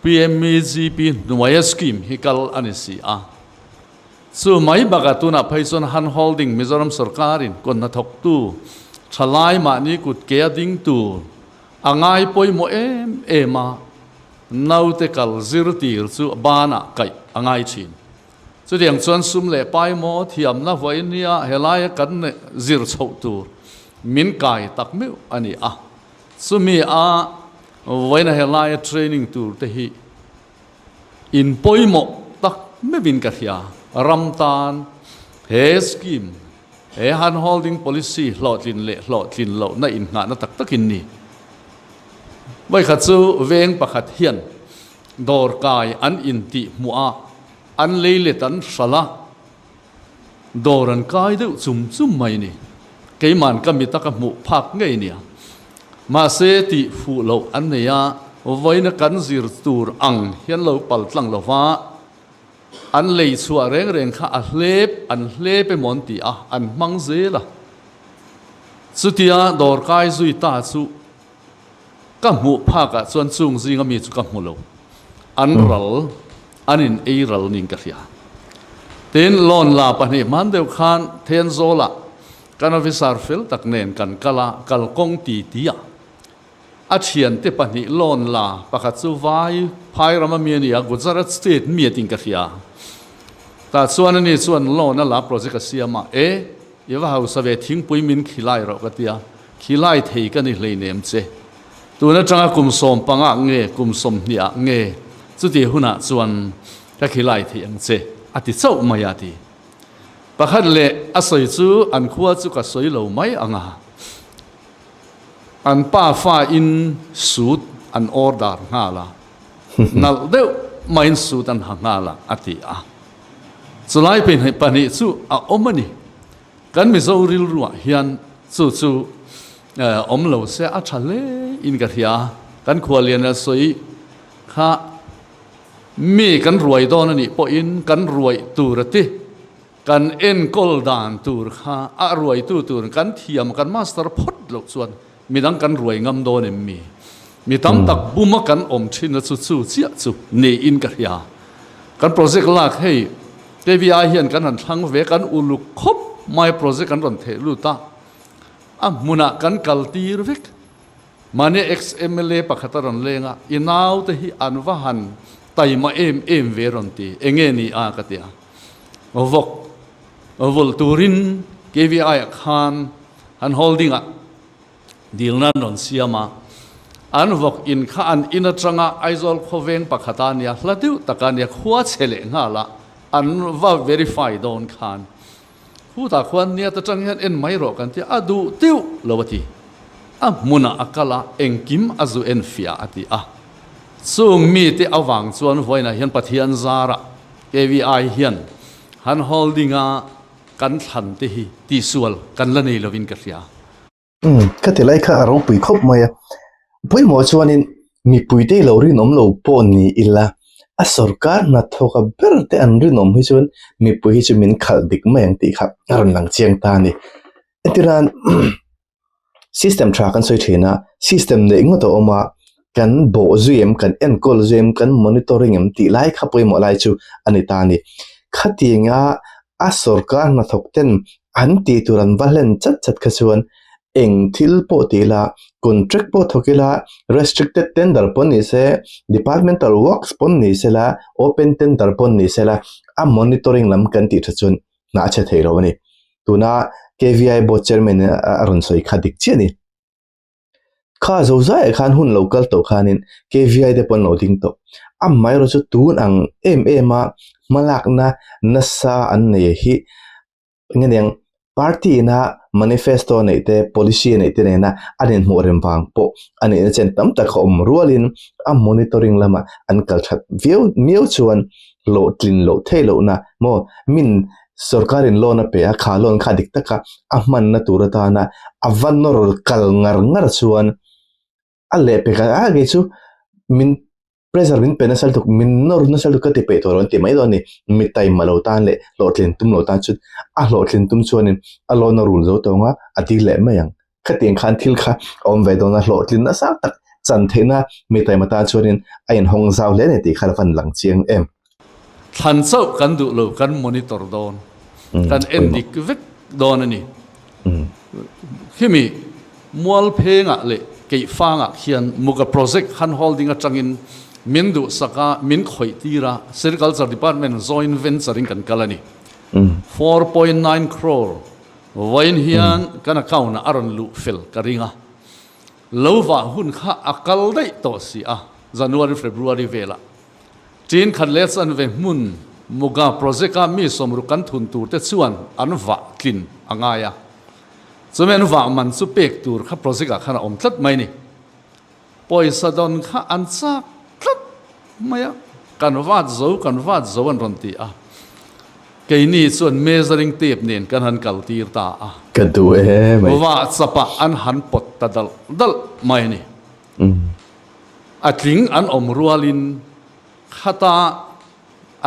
PMEGP hnuaia scheme hi kal a ni si a. Chu mai bakah tunah phei chuan hand holding Mizoram sorkarin kawn hnathawktu thalai mahni kut ke a ding tur a ngai pawimawh em em a, naute kal zirtir chu banah kaih a ngai thin. Chutiang chuan sum leh pai maw thiamna vawiin nia helaia kan zir chhoh tur min kai tak meuh a ni a. Chumi a vawiina helaia training tur te hi in pawimawh tak meuhin ka hria. Ram tan he scheme, he hand holding policy hlawhtlin leh hlawhtlin lohna innghahna tak takin ni. Vawikhat chu veng pakhat hian Dawr kai an intih hmuh a, an lei let an hralh a, dawr an kai deuh chum chum mai ni. Keiman ka mit a ka hmuh phak ngei nia. Mahse tih fuh loh an nei a, vawiina kan zir tur ang hian lo pal tlang lo va, an lei chhuah reng reng kha a hlep an hlep emaw an ti a, an hmang zel a. Chutia dawr kai zui ta chu Ka hmuh phakah chuan chung zinga mi chu ka hmu lo. An ral, an in ei ral niin ka hria. Tin, loan la pahnih hman deuh khan Thenzawl-ah kan officer fel tak nen kan kal a, kalkawng ti ti a. A thiante pahnih loan la pakhat chu vai phai rama mi a ni a, Gujarat state mi a tiin ka hria. Tah chuan ani chuan loan a la project a siam a, e. I va hausa ve thingpui min khilai rawh ka ti a, khilai thei ka ni hleinem che. Tun atanga kum 15 nge kum 20 nge chuti hunah chuan ka khilai thei ang che a ti chauh mai a ti. Pakhat leh a sawi chu an khua chu ka sawi lo mai ang a, an pa fa in suit an order nghal a, nalh deuh maiin suit an ha nghal a a ti a. Chulai pahnih chu a awm a ni. Kan Mizo rilruah hian chu chu awm lo se a tha hle in ka hria. Kan khualian a sawi kha mi kan ruai dawn a nih pawhin kan ruaih tur a ti. Kan enkawl dan tur kha a ruaitu tur kan thiam kan master phawt loh chuan midang kan ruai ngam dawn em mi? Mi tam tak buma kan awm thin a chu chu chiah chu niin ka hria. Kan project lak hei KVI hian kan han thlang ve kan uluk khawp mai project an rawn theh lut a, a hmunah kan kal tir vek. Mahni ex-MLA pakhat a rawn leng a, i naute hi an va han taima em em ve rawn ti, enge ni a ka ti a. Vawk vulh turin KVI ah khan an holding ah dilna an rawn siam a, an vawk in kha an in atanga Aizawl khawveng pakhat a nia, hla deuh tak a nia, khua chhe leh nghal a, an va verify dawn khan khutah khuan niat atang hian en mai rawh kan ti a, a duh deuh lo a ti. A hmunah a kal a, engkim a zu en fiah a ti a. Chung mite avang chuan vawiinah hian Pathian zarah KVI hian han holding a kan thlan te hi tihsual kan la nei lovin ka hria. Umm, ka ti lai kha a ropui khawp mai a. Pawimawh chuanin mipuite i lo rinawm lo pawh ni ila, a sorkar hnathawka ber te an rinawm hi chuan mipui hi chu min khalh dik mai ang tih kha a rawn lang chiang ta a ni. Entirnan System tha kan sawi thin a, system neih ngawt a awm a, kan bawh zui em, kan enkawl zui em, kan monitoring em tih lai kha pawimawh lai chu a ni ta a ni. Khatianga a sorkar hnathawk ten an tih tur an va hlen chat chat kha chuan eng thil pawh ti ila, contract pawh thawk ila, restricted tender pawh ni se, departmental works pawh ni sela, open tender pawh ni sela, a monitoring lam kan tih tha chuan hna a chhe thei lo a ni. Tuna KVI board chairman in a rawn sawi kha dik chiah a ni. Kha zo zaiah khan hun lo kal tawh khanin KVI te pawh an lo ding tawh. Amaherawhchu chu tun ang em em a hmalakna nasa an nei hi nge niang party ina manifesto neih te policy neih te nena an inhmuh rem vang pawh a nihna chen tam tak a awm rualin a monitoring lamah an kal that viau miau chuan hlawhtlin loh theih lohna maw min sorkarin loan a pe a, kha loan kha dik taka a hmanna tur atana a va nawr kal ngar ngar chuan a lehpek a, a kei chu min pressure min pe nasa lutuk min nawr nasa lutuk ka ti peih tawh lo an ti mai dawn a ni, mi taima lo tan leh hlawhtlin tum lo tan chuan a hlawhtlin tum chuanin a loan a rul zo tawng a, a dil leh mai ang. Khatiang khan thil kha a awm ve dawn a, hlawhtlin nasa tak chan theihna mi taima tan chuanin a inhawng zau hle a ni tih kha a van lang chiang em. Thlan chauh kan duh lo, kan monitor dawn, kan en dik vek dawn a ni. Khimi Mualphengah leh Keihfangah khian Muga Project han holding atangin min duhsak a, min khawih tir a, Sericulture Department joint venture in kan kal a ni. 4.9 crore Vawiin hian kan account ah a rawn luh fel ka ring a, lo vah hun kha a kal daih tawh si a, January February velah tin khat leh chanve hmun Muga project a mi sawmruk kan thun tur te chuan an vah tlin a ngai a, chumi an vah man chu pek tur kha project ah khan a awm tlat mai ni. Pawisa dawn kha an chak tlat mai a, kan vat zo, kan vat zo an rawn ti a. Keini chuan measuring tape nen kan han kal tir ta a. Ka duh e mai. Vah chapah an han pawt ta dalh dalh mai a ni. A tling an awm rualin khata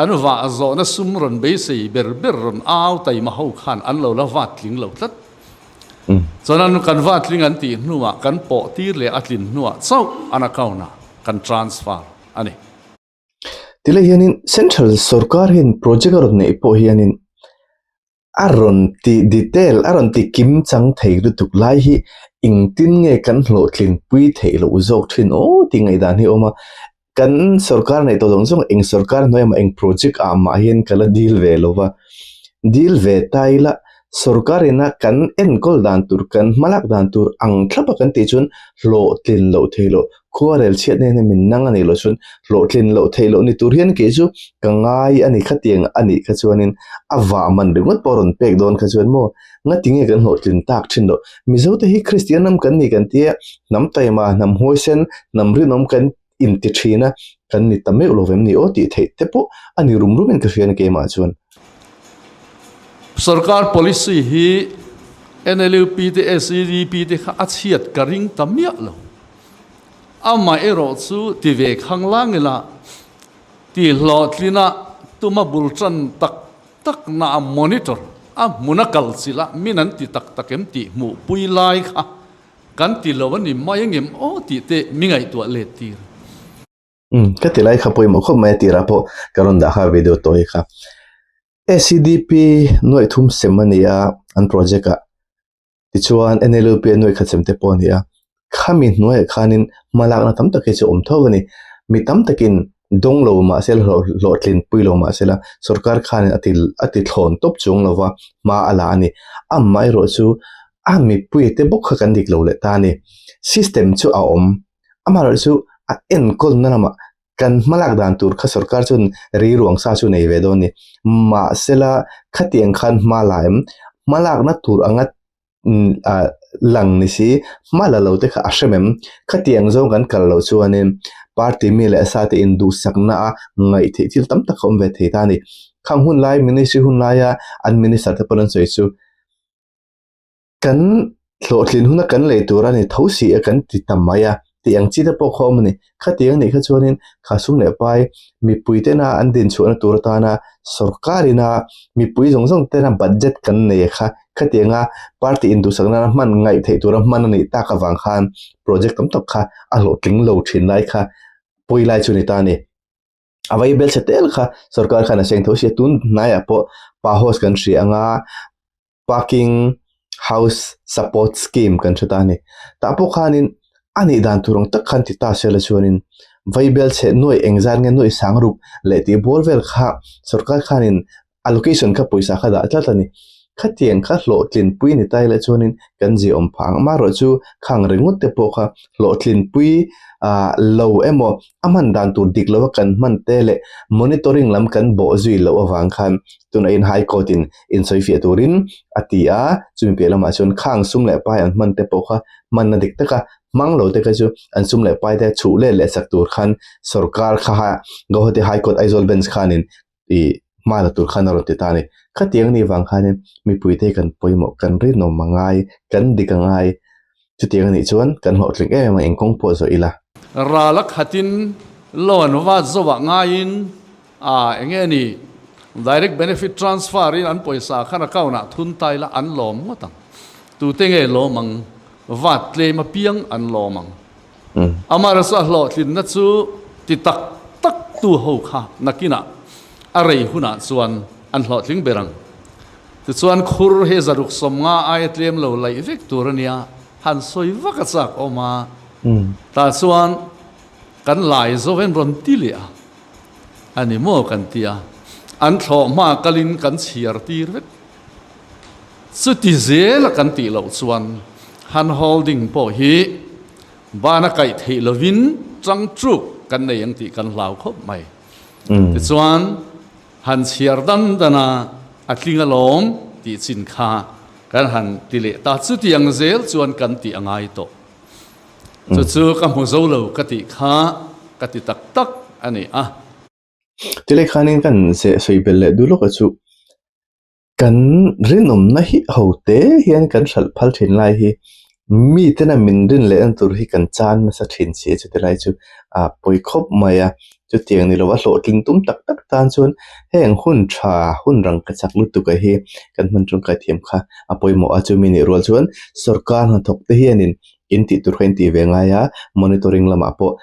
an vah zawhna sum rawn beisei ber ber rawn au taima ho khan an lo la vat tling lo tlat. Chuan an kan vat tling an tih hnuah kan pawh tir leh a tlin hnuah chauh an account ah kan transfer a ni. Tilai hianin Central sorkar hian project a rawn neih pawh hianin a rawn ti detail a rawn ti kim chang thei lutuk lai hi engtin nge kan hlawhtlin pui theih loh zawk thin aw tih ngaihdan hi a awm a. Kan sorkar neih tawh zawng zawng eng sorkar hnuai emaw eng project ah mah hian ka la dil ve lo va, dil ve ta ila. Sorkar ina kan enkawl dan tur, kan hmalak dan tur ang thlap a kan tih chuan hlawhtlin loh theih loh, khuarel chhiat nen hian min nang a nih loh chuan hlawhtlin loh theih loh ni tur hian kei chu ka ngai a ni khatiang a nih kha chuanin a vah man ringawt pawh a rawn pek dawn kha chuan maw ngati nge kan hlawhtlin tak thin loh. Mizote hi Kristian ram kan ni kan tia hnam taima, hnam huaisen, hnam rinawm kan inti thin a, kan ni ta meuh lo vem ni aw tih theih te pawh a ni rum rum in ka hria a ni keimah chuan. Sorkar policy hi NLUP te SEDP te kha a chhiat ka ring ta miah lo. Amaherawh chu ti ve khang lang ila ti hlawhtlina tuma bul tan tak tak na a monitor a hmun a kal chilh a min an ti tak tak em tih hmuh pui lai kha Kan ti lo a ni mai angem aw tih te mi ngaihtuah let tir. Umm ka ti lai kha pawimawh khawp mai a tirah pawh ka rawn dah kha video tawi kha. SEDP nuaih thum sem a ni a an project ah tichuan NLUP a nuaih khat sem te pawh a ni a khami hnuaiah khanin hmalakna tam tak hi chu a awm tho a ni. Mi tam takin dawng lo mahse hlawhtlin pui lo mahse la sorkar khanin a ti a ti thlawn tawp chuang lova hma a la a ni. Amaherawh chu a mipui te bawk kha kan dik lo leh ta a ni. System chu a awm amaherawh chu a enkawlna lamah kan hmalak dan tur kha sorkar chuan riruang sa chu nei ve dawn a ni. Mahsela khatiang khan hma la em hmalakna tur anga lang ni si hma la lo te kha a hrem em khatiang zawng kan kal loh chuanin party mi leh sa te induhsakna a ngaih theih thil tam tak a awm ve thei ta a ni khang hun lai ministry hun laia an minister te pawh an sawi chu kan hlawhtlin huna kan lei tur a ni tho si a kan ti ta mai a tih ang chi te pawh kha a awm a ni. Khatiang anih kha chuanin kha sum leh pai mipui tena an dinchhuahna tur atana sorkarina mipui zawng zawng tena budget kan nei kha khatianga party induhsakna hman ngaih theih tura hman a nih tak avang khan project tam tak kha a hlawhtling lo thin lai kha pawi lai chu a ni ta a ni. A vai bel chhe tel kha sorkar khan a seng tho sia tun hnaiah pawh pa house kan hria anga parking house support scheme kan hre ta a ni tah pawh khanin a nih dan tur ang tak khan ti ta sela chuanin vaibel chhe nuaih engzat nge nuaih sang ruk leh tih bawr vel kha sorkar khanin allocation kha pawisa kha dah tlat a ni. Khatiang kha hlawhtlinpui ni ta ila chuanin kan ziaawm phah ang. Amaherawh chu khang ringawt te pawh kha hlawhtlinpui ah lo emaw a hman dan tur dik lova kan hman te leh monitoring lam kan bawh zui loh avang khan tunah in High Court in insawifiah turin a ti a, chumi piah lamah chuan khang sum leh pai an hman te pawh kha hmanna dik taka hmang lo te kha chu an sum leh pai te chhuh let leh sak tur khan sorkar kha Guwahati High Court Aizawl Bench khanin ih hma la tur khan a rawn ti ta a ni. Khatiang ni vang khanin mipuite hi kan pawimawh, kan rinawm a ngai, kan dik a ngai. Chutiang a nih chuan kan hlawhtling em em a, engkawng pawh zawh ila. Ral a khatin loan vat zawh ah ngaiin a eng nge ni direct benefit transfer in an pawisa khan account ah thun ta ila an lawm ngawt ang. Tute nge lawm ang? Vat tlem apiang an lawm ang. Amaherawhchu a hlawhtlinna chu ti tak tak tu ho kha nakinah a rei hunah chuan an hlawhtling ber ang. Tichuan khur hi zaruk 50 aia tlem lo laih vek tur a nia, han sawi vak a chak awm a. Tah chuan kan lai zo hian rawn ti leh a, a ni maw kan ti a, an thlawh hma kalin kan chhiar tir vek. Chuti zela kan tih loh chuan hand holding pawh hi bana kaih theih lovin chang chuk kan nei ang tih kan hlau khawp mai. Tichuan han chhiar dan dan a, a tling alawm tih chin kha kan han ti leh ta. Chuti ang zel chuan kan tih a ngai tawh. Chu chu ka hmu zo lo ka tih kha ka ti tak tak a ni a. Tilai khanin kan sawi belh leh duh lawk a chu. Kan rinawmna hi ho te hian kan hralh phal thin lai hi mi tena min rin leh na tur hi kan chan nasa thin si a chuti lai chu a pawi khawp mai a chutiang ni lova hlawhtling tum tak tak tan chuan heng hun tha hun rangka chak lutuk a hi kan hman tangkai thiam kha a pawimawh a chumi nih rual chuan sorkar hnathawk te hianin in tih tur kha in tih ve ngai a monitoring lamah pawh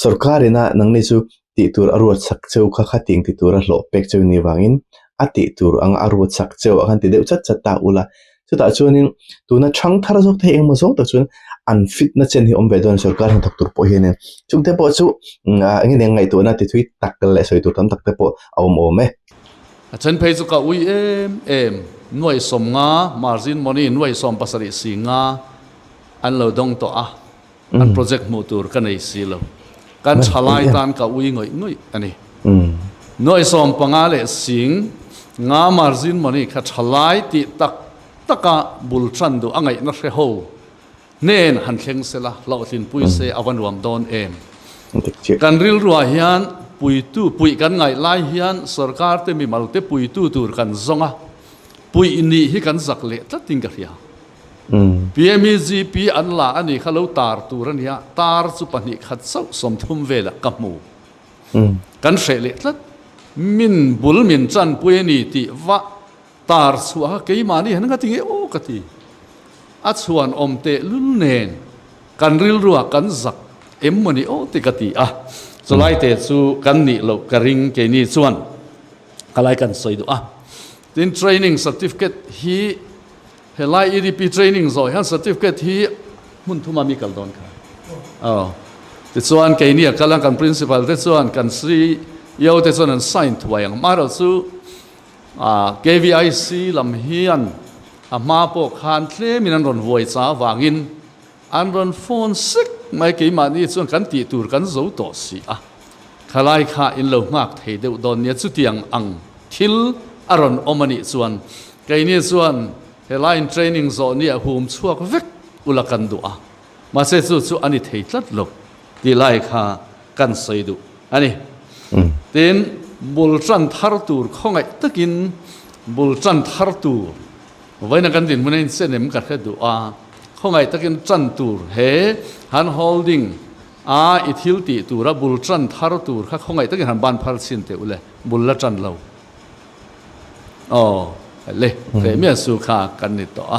sorkar ina nangni chu tih tur a ruat sak cheu kha khating ti tur a hlawh pek cheu ni vangin a tih tur anga a ruat sak cheu ah khan ti deuh chat chat ta ula. Chutah chuanin tuna thang thar zawk te hi engemaw zawng tak chuan an fit na chen hi awm ve dawn sorkar hnathawk tur pawh hianin chungte pawh chu eng nge ngaihtuahna ti thui tak leh sawi tur tam tak te pawh a awm awm e. A then phei chu ka ui em em. Nuai 50 margin money nuai 70 singa an lo dawng tawh a, an project hmuh tur ka nei si lo. Kan thalai tan ka ui ngawih ngawih a ni. Nuai 15 leh sing nga margin money kha thalai tih tak taka bul tan duh a ngaihna hre ho hnen han thleng sela hlauhtlinpui se a va nuam dawn em. Kan rilruah hian puitu puih kan ngaih lai hian sorkar te mimal te puitu tur kan zawng a, puih nih hi kan zak leh tlatin ka hria. PMEGP an la a ni kha lo tar tur a nia, tar chu pahnih khat chauh 30 velah ka hmu. Kan hreh leh tlat. Min bul min chanpui a ni tih va tar chhuah kha keimahni han nga ti nge aw ka ti. A chhuan awm teh lul nen kan rilruah kan zak em maw ni aw ti ka ti a. Chulai te chu kan nih loh ka ring keini chuan ka lai kan sawi duh a. Tin training certificate hi Helai EDP training zawh hian certificate hi hmun thuma mi kal dawn kha. Aw. Tichuan keini a kal a kan principal te chuan kan CEO te chuan an sign thuai ang. Amaherawh chu KVIC lam hian a hma pawh khan tlemin an rawn vuai cha avangin an rawn phone sek mai keimahni chuan kan tih tur kan zo tawh si a. Khalai kha in lo nghak thei deuh dawn nia chutiang ang thil a rawn awm a nih chuan keini chuan helai in training zawh ni a hum chhuak vek ula kan duh a, mahse chu chu a ni thei tlat lo tih lai kha kan sawi duh a ni. Tin, bul tan thar tur khawngaih takin bul tan thar tur vawiina kan dinhmun a inchen em ka hre duh a, khawngaih takin tan tur he han holding A, i thil tih tura bul tan thar tur kha khawngaih takin han ban phar chhin teh u le, bul la tan lo. Aw, le, hreh miah su kha kan ni tawh a.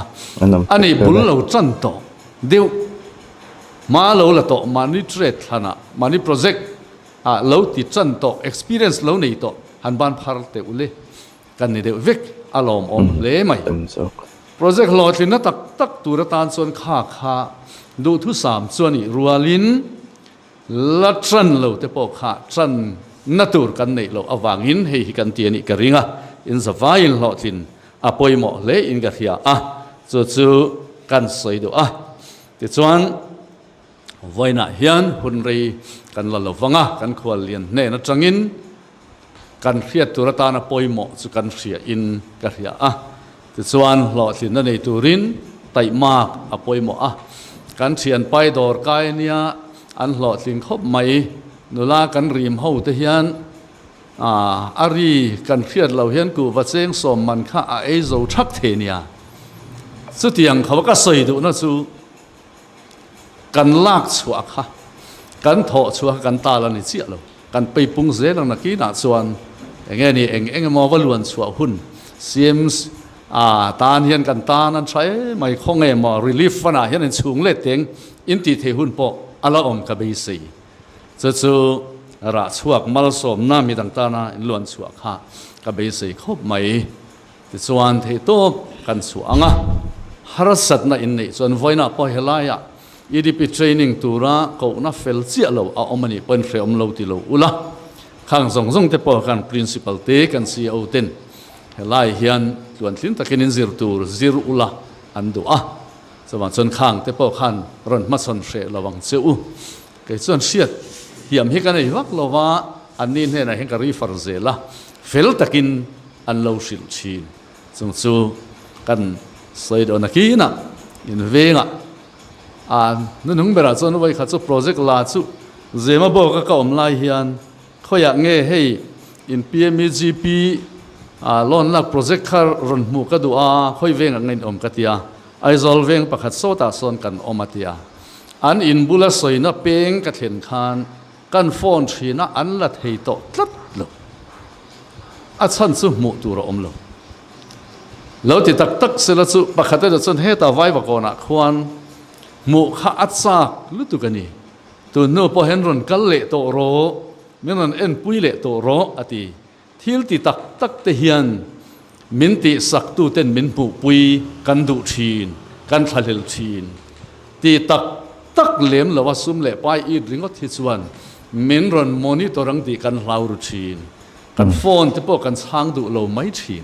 A ni, bul lo tan tawh deuh, hma lo la tawh, mahni trade thlanah, mahni project ah lo ti tan tawh, experience lo nei tawh han ban phar teh u le, kan ni deuh vek a lawmawm hle mai. Project hlawhtlinna tak tak tur atan chuan kha kha duhthusam chuan ih rualin la tan lo te pawh kha tan na tur kan neih loh avangin hei hi kan ti a nih ka ring a, in zavaiin hlawhtlin a pawimawh hle in ka hria a, chu chu kan sawi duh a. Tichuan vawiinah hian hun rei kan la lo vang a, kan khuallian hnen atangin Kan hriat tur atana pawimawh chu kan hria in ka hria a, tichuan hlawhtlinna nei turin taihmak a pawimawh a. Kan thianpai dawr kai nia an hlawhtling khawp mai, nula kan rim ho te hian a ri kan hriat lo hian kuhva cheng sawm man kha a ei zo thak thei nia. Chutiang kho ka sawi duhna chu kan lak chhuah kha kan thawh chhuah kha kan tal a ni chiah lo. Kan peipung zel ang nakinah chuan eng nge ni eng eng emaw va luan chhuah hun CMs a tan hian kan tan an tha em mai khaw nge maw relief fund ah hian in chhung let teng in tih theih hun pawh a la awm ka beisei. Chu chu rah chhuak malsawmna midang tana in luan chhuah kha ka beisei khawp mai. Tichuan theihtawp kan chhuah ang a, harsatna in neih chuan vawiinah pawh helaiah EDP training tura kohna fel chiah lo a awm a nih pawhin hrehawm lo ti lo ula, khang zawng zawng te pawh khan Principal te kan CEO ten helai hian tluantling takin in zir tur zir ula an duh a, chuvang chuan khang te pawh khan rawn hmachhawn hreh lo ang che u. Kei chuan hriat hiam hi ka nei vak lo va, anni hnenah hian ka refer zel a, fel takin an lo hrilh thin. Chung chu kan sawi dawn a kinah invengah A hnuhnung berah chuan vawikhat chu project la chu Zema bawka ka awm lai hian khawiah nge hei in PMEGP loan lak project kha rawn hmuh ka duh a, khawi vengah nge in awm ka ti a, Aizawl veng pakhat sawtah sawn kan awm a ti a. An in bula sawina peng ka thlen khan kan phone thin a, an la thei tawh tlat lo. A chhan chu hmuh tur a awm lo. Lo ti tak tak sela chu pakhat erawh chuan hetah Vaivakawnah khuan hmuh kha a chak lutuk a ni. Tun hnu pawh hian rawn kal leh tawh rawh, min rawn enpui leh tawh rawh a ti. Thil ti tak tak te hian min tihsak tuten min hmuhpui kan duh thin, kan thlahlel thin. Ti tak tak lem lo a sum leh pai it ringawt hi chuan min rawn monitor ang tih kan hlau ru thin. Kan phone te pawh kan chhang duh lo mai thin.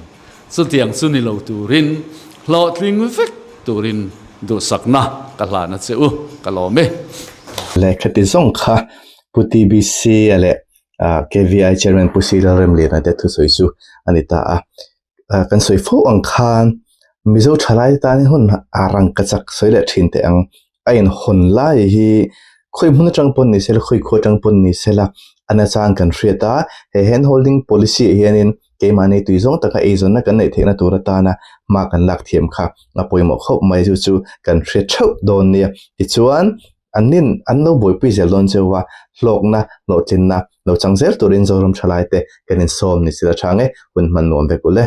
Chutiang chu ni lo turin hlawhtling vek turin duhsakna ka hlan a che u, ka lawm e. Lehkhati zawng kha Pu TBC-a leh KVI Chairman Pu C Lalremliana te thusawi chu a ni ta a. Kan sawi fo ang khan Mizo thalai tan hun a rangkachak sawi leh thin teh ang. A inhawn lai hi khawi hmun atang pawn ni sela, khawi khua atang pawn ni sela a nachang kan hriat a. He hand holding policy ah hianin keimahni tui zawng taka eizawnna kan neih theihna tur atana hma kan lak thiam kha a pawimawh khawp mai. Chu chu kan hre theuh dawn nia. Tichuan an nin an lo buaipui zel dawn cheu a, hlawkna hlawhtlinna lo chang zel turin Zoram thalaite kan insawm ni sila tha nge hun hman nuam vek u le.